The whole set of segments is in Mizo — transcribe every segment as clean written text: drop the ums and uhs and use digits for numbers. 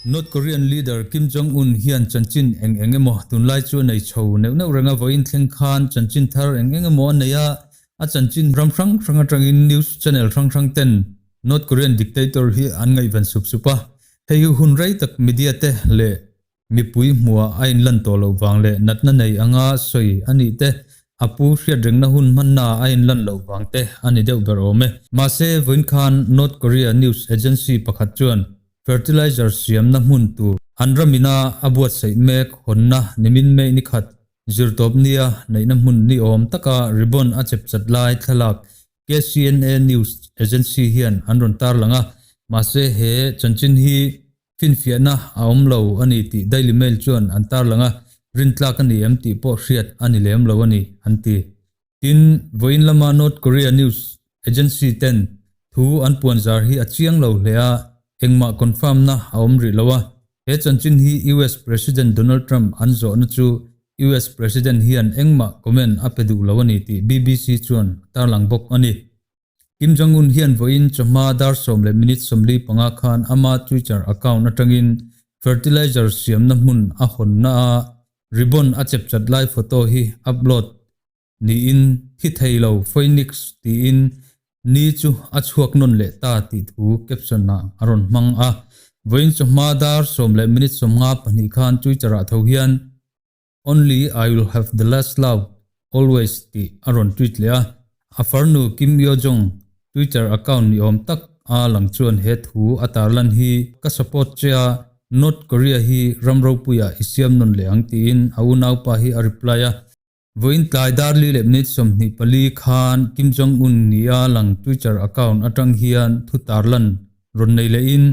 North Korean leader Kim Jong Un hian chanchin eng eng emaw tunlai chu a nei chho neuh neuh reng a, vawiin thleng khan chanchin thar eng eng emaw a nei a, a chanchin ram hrang hrang atangin news channel hrang hrang ten North Korean dictator hi an ngaihven sup sup a, hei hi hun rei tak media te leh mipui hmuah a inlan tawh loh vang leh natna nei anga sawi a nih te, a pu hriatrengna hun hmanna a inlan loh vang te a ni deuh ber awm e. Mahse, vawiin khan North Korea news agency pakhat chuan Fertilizer siamna hmun tur an ramina a buatsaih mek hawnna nimin May ni khat zirtawp nia neihna hmun ni awm taka ribbon a chep chat lai thlalak KCNA News Agency hian an rawn tarlang a, mahse he chanchin hi finfiahna a awm lo a ni tih Daily Mail chuan an tarlang a, rintlak a ni em tih pawh hriat a ni lem lo a ni, an ti. Tin, vawiin lama North Korea news agency ten thu an puan zar hi a chiang lo hle a, engmah confirm na a awm rih lo a. He chanchin hi US President Donald Trump an zawhna chu US President hian engmah comment a pe duh lo a ni tih BBC chuan a tarlang bawk a ni. Kim Jong-un hian vawiin chawhma dar sawm leh minute 45 khan ama Twitter account atangin fertilizer siamna hmun a hawnna a ribbon a chepchat lai photo hi upload niin thi thei lo Phoenix tiin ni chu a chhuak nawn leh ta tih thu caption ah a rawn hmang a. Vawiin chawhma dar sawm leh minute 52 khan Twitter ah tho hian Only I will have the last laugh always tih a rawn tweet leh a. A farnu Kim Yo Jong Twitter account ni awm tak a lang chuan he thu a tarlan hi ka support che a, North Korea hi ram ropuiah i siam nawn leh ang tiin a unaupa hi a reply a. Vawiin tlai dar li leh minute 24 khan Kim Jong Un nia lang Twitter account atang hian thu tarlan rawn nei lehin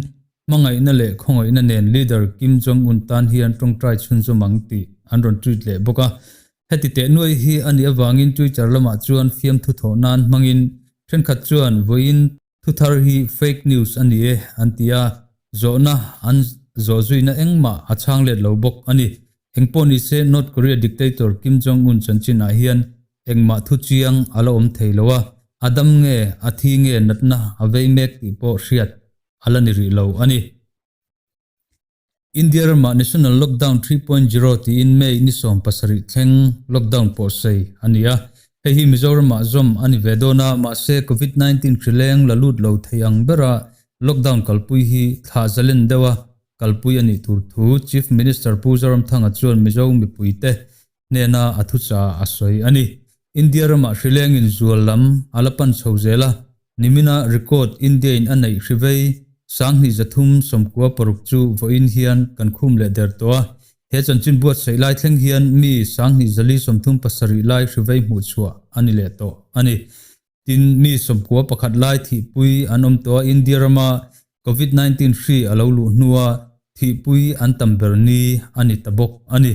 hmangaihna leh khawngaihna nen leader Kim Jong Un tan hian tawngtai chhunzawm ang tih an rawn tweet leh bawk a. Heti teh nuai hi a nih avangin Twitter lamah chuan fiamthu thawh nan hmangin thenkhat chuan vawiin Thu thar hi fake news a ni e an ti a, zawhna an zawh zuina engmah a chhang let lo bawk a ni. Engpawh ni se North Korea dictator Kim Jong Un chanchin ah hian engmah thu chiang a la awm thei lo a, a dam nge a thi nge natna a vei mek tih pawh hriat a la ni rih lo a ni. India ramah National Lockdown 3.0 tiin May ni 17 thleng lockdown pawh sawi a ni a. Hei hi Mizoramah zawm a ni ve dawn a, mahse Covid 19 hri leng la lut lo thei ang bera lockdown kalpui hi thlah zalen deuha kalpui a nih tur thu Chief Minister Pu Zoramthanga chuan Mizo mipuite hnena a thuchah a sawi a ni. India ramah hri lengin zual lam a la pan chho zel a, nimina record India-in a neih hri vei 2396 chu vawiin hian kan khum leh der tawh a. He chanchin buatsaih lai thleng hian mi 2437 lai hri vei hmuh chhuah a ni leh tawh a ni. Tin, mi 91 lai thihpui an awm tawh a, India rama Covid 19 hri a lo luh hnua thihpui an tam ber ni a ni ta bawk a ni.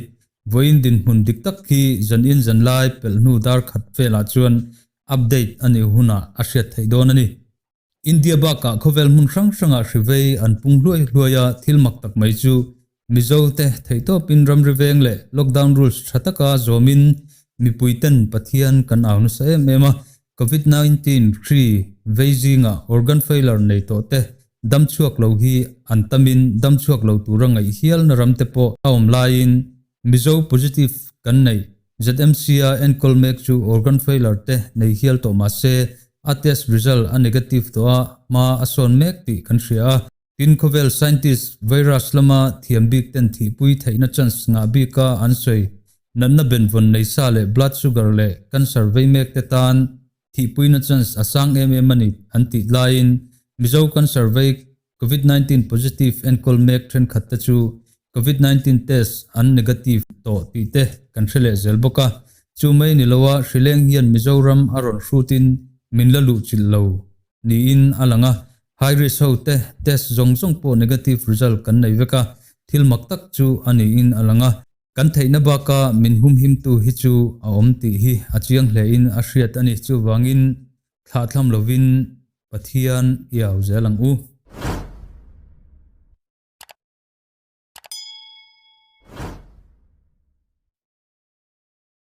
Vawiin dinhmun dik tak hi zanin zanlai pelh hnu dar khat velah chuan update a nih hunah a hriat theih dawn a ni. India bakah khawvel hmun hrang hrangah hri vei an pung hluai hluai a, thil mak tak mai chu Mizote theihtawpin ramri veng leh lockdown rules tha taka zawmin mipuiten Pathian kan au nasa em em a, Covid 19 hri vei zingah organ failure nei tawh te dam chhuak lo hi an tamin dam chhuak lo tura ngaih hialna ram te pawh a awm laiin Mizo positive kan neih ZMC a enkawl mek chu organ failure te nei hial tawh mahse a test result a negative tawh a, hma a sawn mek tih kan hria a. Tin, khawvel scientist virus lama thiam bik ten thihpui theihna chance ngah bika an sawi natna benvawn nei sa leh blood sugar leh cancer vei mek te tan thihpuina chance a sang em em a ni an tih laiin Mizo cancer vei Covid 19 positive enkawl mek thenkhat te chu Covid 19 test an negative tawh tih te kan hre leh zel bawk a. Chu mai ni loa hrileng hian Mizoram a rawn hrutin min la luhchilh lo niin a lang a. High risk ho te test zawng zawng pawh negative result kan nei vek a, thil mak tak chu a niin a lang a. Kan theihna baka min humhimtu hi chu a awm tih hi a chiang hlein a hriat a ni. Chuvangin thlahthlam lovin Pathian i au zel ang u.